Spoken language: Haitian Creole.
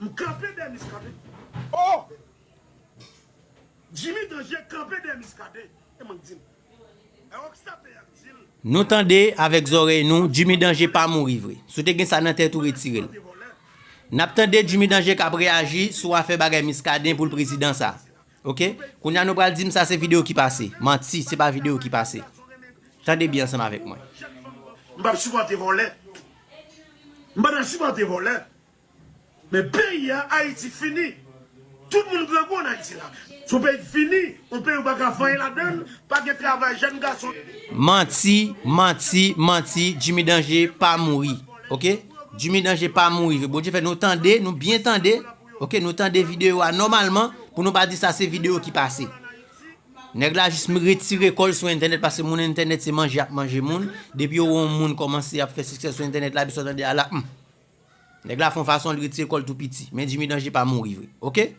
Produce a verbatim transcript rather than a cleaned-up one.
M kanpe dèyè Muscadin. Oh! Jimmy Danger kanpe dèyè Muscadin. E mwen k di l. E w k sa te ap di l. Nou tande avèk zòrèy nou, Jimmy Danger pa mouri vre. Si w te gen sa nan tèt ou, retire l. N ap tande Jimmy Danger k ap reyaji sou afè bagay Muscadin pou l prezidan sa. Oke? Kounye a nou pral di m sa se videyo ki pase. Manti, se pa videyo ki pase. Tande byen ansanm avèk mwen. M p ap sipòte vòlè. M pa nan sipòte vòlè. Men peyi a, Ayiti fini. Tout moun grangou ann Ayiti la. Se yon peyi k fini, yon peyi ou pa ka vanyen ladan l, pa gen travay, jèn gason. Manti, manti, manti, Jimmy Danger pa mouri. Oke? Jimmy Danger pa mouri vre. Bondye fè nou tande, nou byen tande. Oke, nou tande videyo a nòmalman pou nou pa di sa se videyo ki pase. Nèg la jis retire kò l sou entènèt paske moun entènèt se manje y ap manje moun. Depi yo wè yon moun kòmanse ap fè siksè sou entènèt la, epi sa w tande a la, hmm. Nèg la fè yon fason l retire kò l tou piti. Men Jimmy Danger pa mouri vre. Oke?